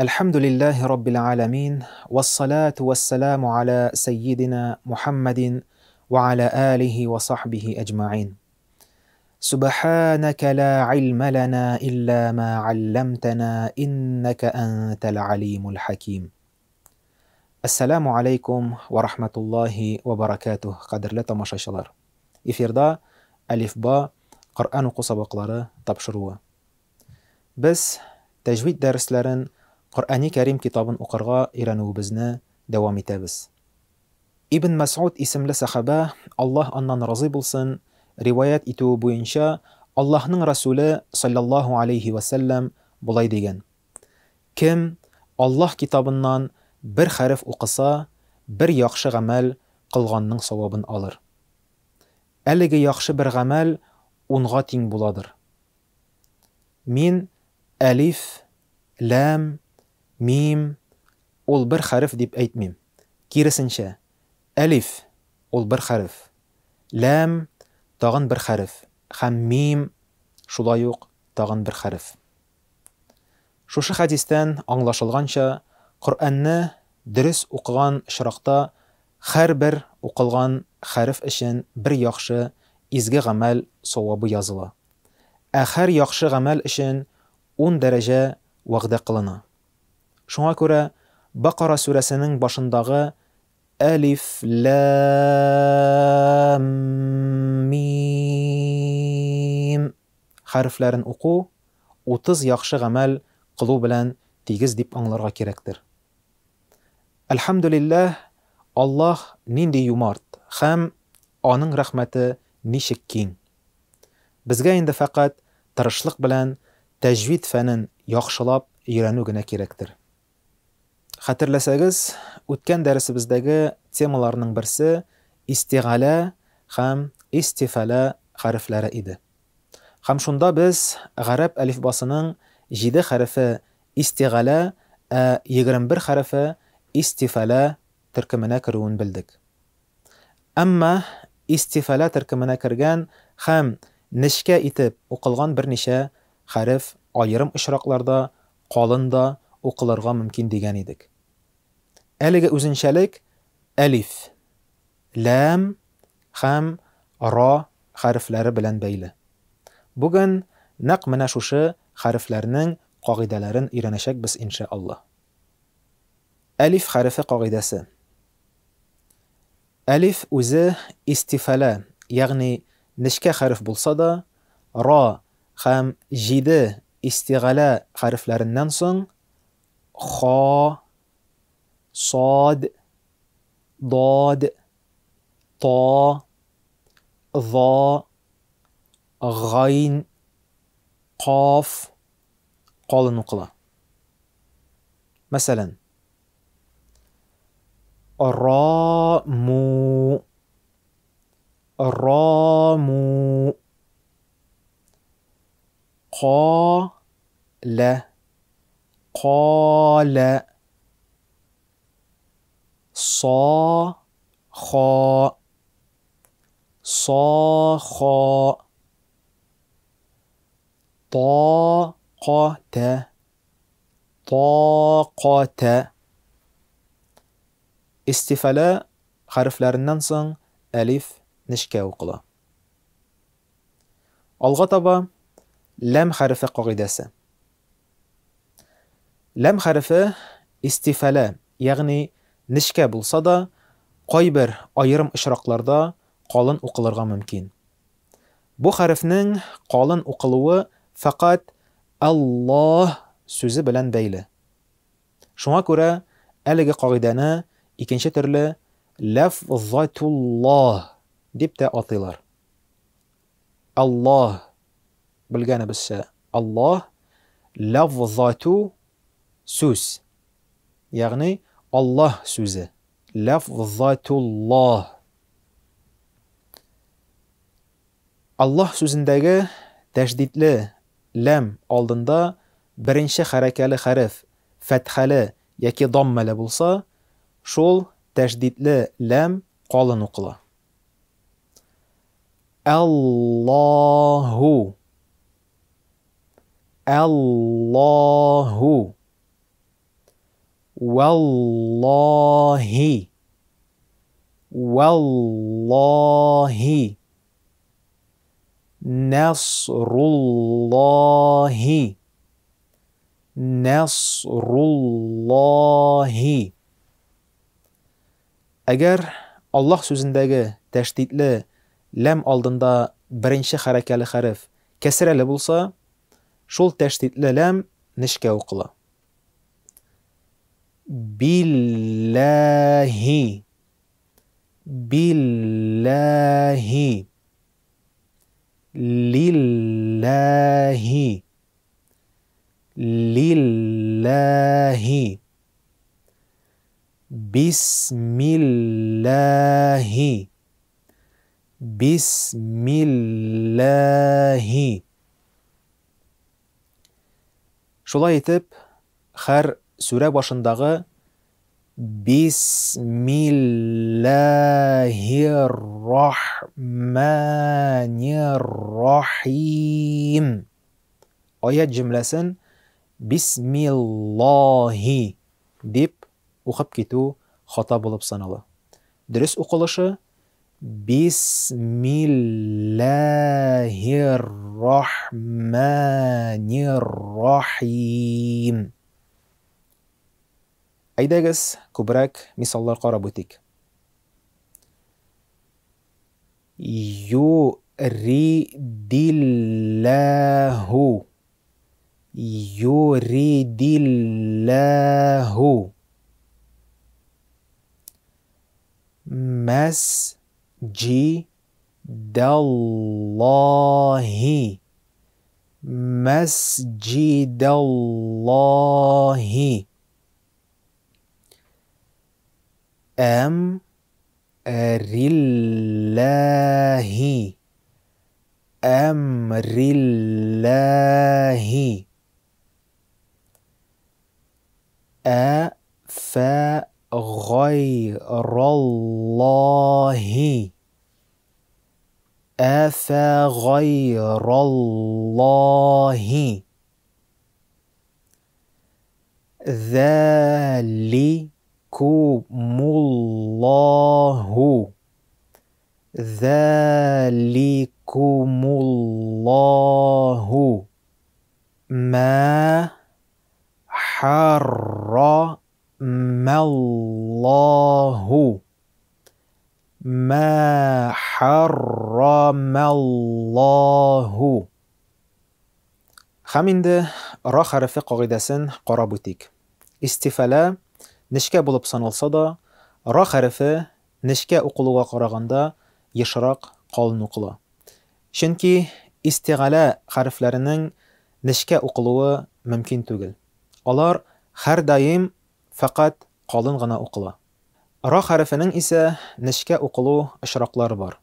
Әлхәмдүлилләһи раббил галәмин, вассалату вассаламу аля сәййидина Мухаммадин ва аля алихи ва сахбихи әҗмәгыйн. Субханaka ла илма лана илля ма алламтана иннака антал алимул хаким. Ассаламу алейкум ва рахматуллахи ва баракатух, кадерле тамашачылар. Эфирда Әлифба Коръән уку сабаклары тапшыруы. Без тәҗвид дәресләрен Коръәни Кәрим китабын укырга өйрәнүебезне дәвам итәбез. Ибн Мәсгуд исемле сәхабә, Аллаһ аннан разый булсын, риваять итүе буенча, Аллаһның Расүле салләллаһу алейһи вә сәлләм болай дигән, Кем Аллаһ китабыннан бер хәреф укыса, бер яхшы гамәл кылганның савабын алыр. Әлеге яхшы бер гамәл унга тиң буладыр. Мин әлиф, ләм, мим, ул бер хәреф дип әйтмим. Киресенчә, әлиф, ул бер хәреф, ләм, тагын бер хәреф һәм мим, шулай ук тагын бер хәреф. Шушы хәдистән аңлашылганча, Коръәнне дөрес укыган очракта һәрбер укылган хәреф өчен бер яхшы, изге гамәл савабы языла. Ә һәр яхшы гамәл өчен ун дәрәҗә вәгъдә кылына. Шуңа күрә Бакара сүрәсенең башындагы Әлиф, Ләм, Мим хәрефләрен уку 30 яхшы гамәл кылу белән тигез дип аңларга кирәктер. Әлхәмдүлилләһ, Аллаһ нинди юмарт һәм Аның рәхмәте ничек киң! Безгә инде фәкать тырышлык белән тәҗвид фәнен яхшылап өйрәнү генә кирәктер. Хәтерләсәгез, үткән дәресебездәге темаларның берсе истигалә һәм истифалә хәрефләре иде. Һәм шунда без гарәп әлифбасының җиде хәрефе истигалә, ә 21 хәрефе истифалә төркеменә керүен белдек. Әмма истифалә төркеменә кергән һәм нечкә итеп укылган берничә хәреф аерым очракларда калын да укылырга мөмкин дигән идек. Әлеге үзенчәлек әлиф, ләм һәм ра хәрефләре белән бәйле. Бүген нәкъ менә шушы хәрефләрнең кагыйдәләрен өйрәнәчәкбез, иншә Аллаһ. Әлиф хәрефе кагыйдәсе. Әлиф үзе истифалә, ягъни нечкә хәреф булса да, ра һәм җиде истигалә хәрефләреннән соң ха, сад, дад, та, за, гайн, каф калын укыла. Мәсәлән, ра-му, ра-му, ка-лә, ка-лә, са, ха, са, ха, та, ка, тә, та, ка, тә. Истифалә хәрефләреннән соң әлиф нечкә укыла. Алга таба ләм хәрефе кагыйдәсе. Ләм хәрефе истифалә, ягъни нечкә булса да, кайбер аерым очракларда калын укылырга мөмкин. Бу хәрефнең калын укылуы фәкать Аллаһ сүзе белән бәйле. Шуңа күрә әлеге кагыйдәне икенче төрле ләфзатуллаһ дип тә атыйлар. Аллаһ, белгәнебезчә, Аллаһ, ләфзату сүз. Ягъни Аллаһ сүзе. Ләфзатуллаһ. Аллаһ сүзендәге тәшдидле ләм алдында беренче хәрәкәле хәреф фәтхәле яки даммәле булса, шул тәшдидле ләм калын укыла. Аллаһу. Аллаһу. Валлаһи. Валлаһи. Насруллаһи. Насруллаһи. Әгәр Аллаһ сүзендәге тәшдидле ләм алдында беренче хәрәкәле хәреф кәсрәле булса, шул тәшдидле ләм нечкә укыла. Билләһи. Билләһи. Лилләһи. Лилләһи. Бисмилләһи. Бисмилләһи. Шулай итеп, һәр сүрә башындагы Бисмиллаһир-рахманир-рахим аят җөмләсен Бисмиллаһи дип укып китү хата булып санала. Дөрес укылышы Бисмиллаһир-рахманир-рахим. Әйдәгез, күбрәк мисаллар карап үтик. Юридилләһу. Юридилләһу. Мәсҗидаллаһи. Мәсҗидаллаһи. Әмрилләһи. Әмрилләһи. Әфә гайраллаһи. Әфә гайраллаһи. Зәликумуллаһу. Зәликумуллаһу. Мә хәррамаллаһу. Мә хәррамаллаһу. Һәм инде ра хәрефе кагыйдәсен карап үтик. Истифәлә нечкә булып саналса да, ра хәрефе нечкә укылуга караганда ешрак калын укыла. Чөнки истигалә хәрефләренең нечкә укылуы мөмкин түгел. Алар һәрдаим фәкать калын гына укыла. Ра хәрефенең исә нечкә укылу очраклары бар.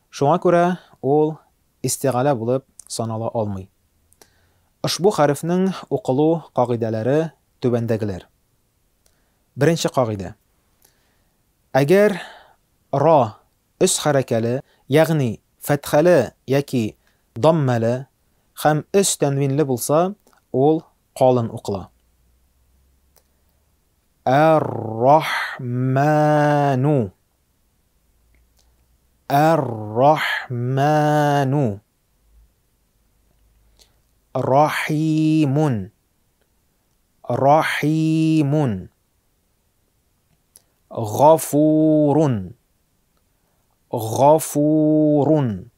Шуңа күрә ул истигалә булып санала алмый. Ошбу хәрефнең укылу кагыйдәләре түбәндәгеләр. Беренче кагыйдә. Әгәр ра өс хәрәкәле, ягъни фәтхәле яки даммәле һәм өс тәнвинле булса, ул калын укыла. Әр-Рахману. Әр-Рахману. Рахимун. Рахимун. Гафурун. Гафурун.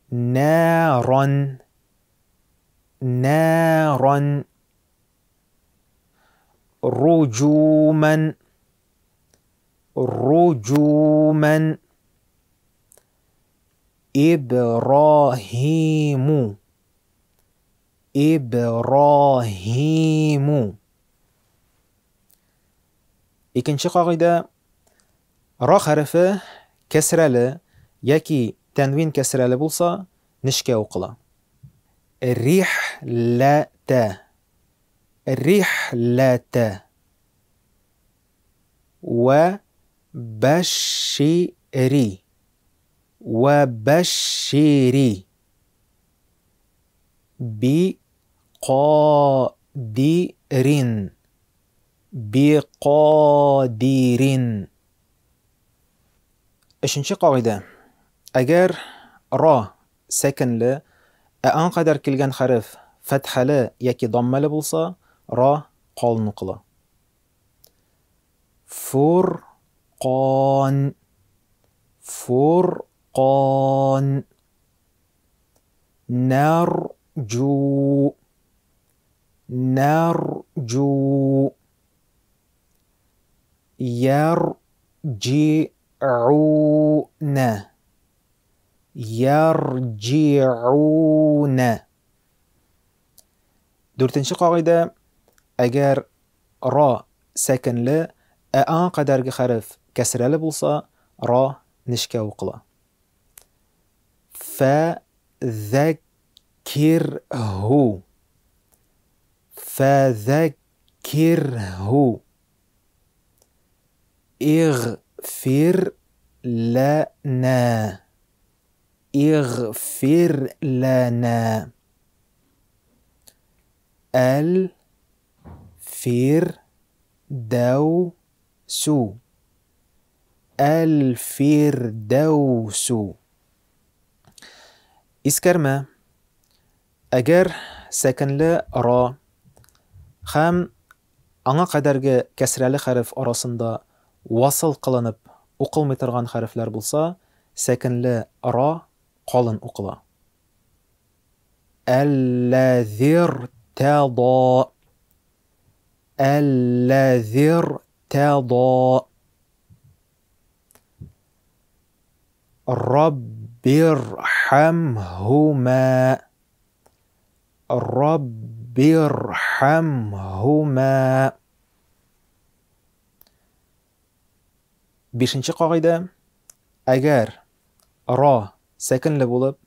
Наран. Наран. Руджуман. Руджуман. Ибрахиму. Ибрахиму. Икенче кагыйдә ра хәрефе кәсрәле яки тәнвин кәсрәле булса, нечкә укыла. Рихләтә. Рихләтә. Вә бәшшири. Вә бәшшири. Би кадирин. Ди-рин. Би-ка-ди-рин. Өченче кагыйдә. Әгәр ра сәкенле, ә аңа кадәр килгән хәреф фәтхәле яки даммәле булса, ра калын укыла. Фур-кан. Фур-кан. Нәр-җу. Нәр-җу. Йәр-җи-гү-нә. Йәр-җи-гү-нә. Дүртенче кагыйдә, әгәр ра сәкенле, ә аңа кадәрге хәреф кәсрәле булса, ра нечкә укыла. Фә зәк кир һу. Фә зәк кир һу. Игъфир ләнә. Игъфир ләнә. Әл фир дәү су. Әл фир дәү су. Искәрмә. Әгәр сәкенле ра һәм аңа кадәрге кәсрәле хәреф арасында васыл кылынып укылмый торган хәрефләр булса, сәкенле ра калын укыла. Әлләзиртәда. Әлләзиртәда. Раббирхәмһүмә. Раббирхәмһүмә. Бишенче кагыйдә. Әгәр ра сәкенле булып,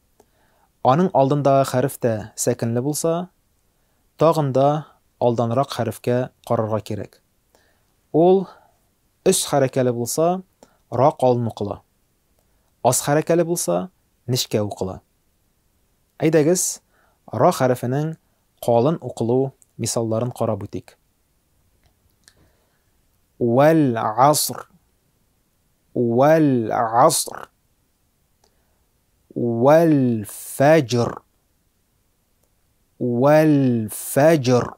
аның алдындагы хәреф тә сәкенле булса, тагын да алданрак хәрефкә карарга кирәк. Ул өс хәрәкәле булса, ра калын укыла. Ас хәрәкәле булса, нечкә укыла. Әйдәгез, ра хәрефенең калын укылу мисалларын карап үтик. Вәл аср. Вәл аср. Вәл фәҗр. Вәл фәҗр.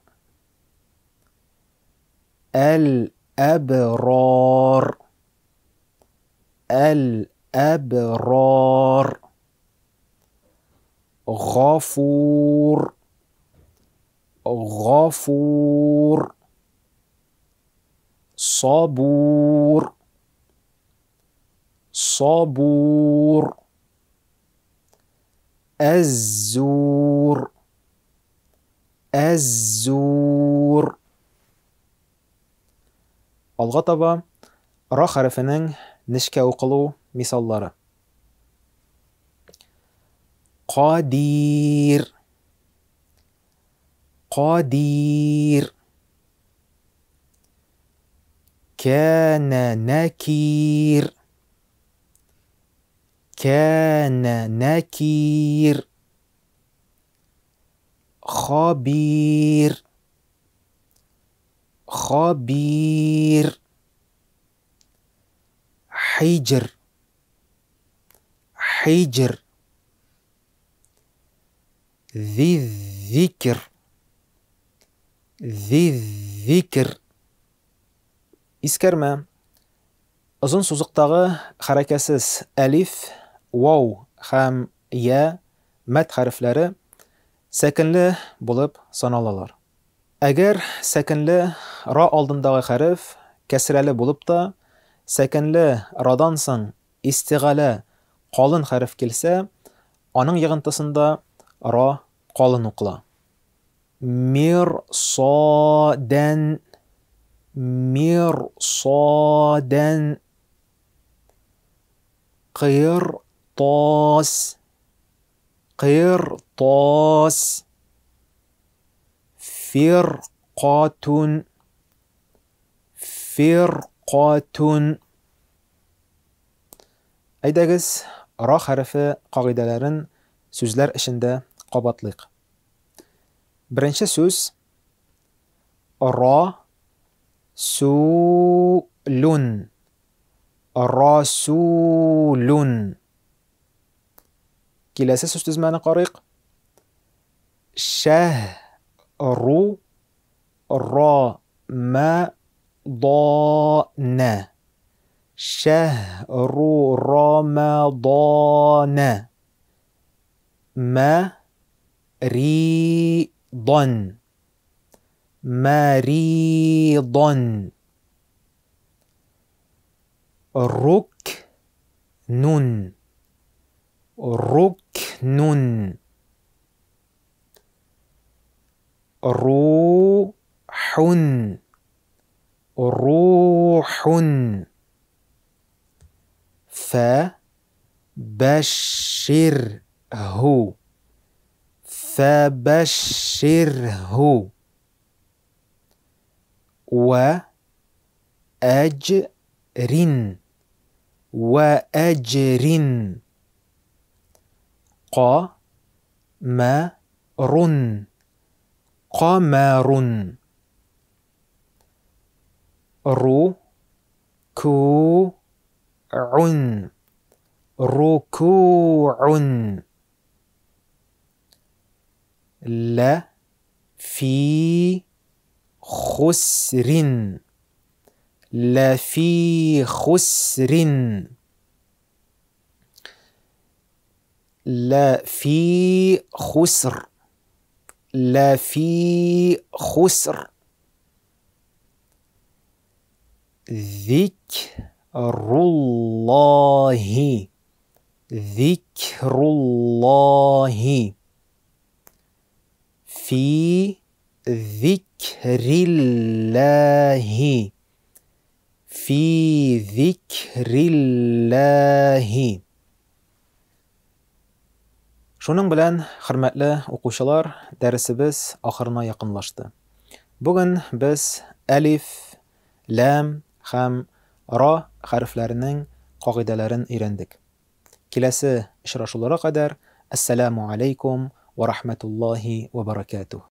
Әл әбрар. Әл әбрар. Гафур. Гафур. Сабур. Сабур. Әззур. Әззур. Алга таба ра хәрефенең нечкә укылу мисаллары. Кадир. Кадир. Кәнә нәкир. Кәнә нәкир. Хабир. Хабир. Хиҗр. Хиҗр. Зикр. Зикр. Искәрмә. Озын сузыктагы хәрәкәсез әлиф, вау һәм я мәд хәрефләре сәкенле булып саналалар. Әгәр сәкенле ра алдындагы хәреф кәсрәле булып та, сәкенле радан соң истигалә калын хәреф килсә, аның йыгынтысында ра калын укыла. Мир-са-дән, мир-са-дән. Кыйр-тас, кыйр-тас. Фиркатун, фиркатун. Әйдәгез, ра хәрефе кагыйдәләрен сүзләр эчендә кабатлыйк. Беренче сүз Ра су лун. Расулун. Киләсе сүз тезмәне карыйк. Шәһру ра ма да на. Шәһру рамадана. Ма ри дан. Маридон. Рукнун. Рукнун. Рухун. Рухун. Фә бәшширһу. Фәбәшширһу. Вә әҗрин. Вә әҗрин. Ка мә рун. Камәрун. Ру ку ун. Рукуун. Лә фи хусрин. Лә фи хусрин. Лә фи хуср. Лә фи хуср. Зикруллахи. Зикруллахи. Фи зикриллахи. Фи зикриллахи. Шуның белән, хөрмәтле укучылар, дәресебез ахырына якынлашты. Бүген без әлиф, ләм һәм ра хәрефләренең кагыйдәләрен өйрәндек. Киләсе очрашуларга кадәр, әссәламү алейкум ва рахматуллаһи ва баракатуһ.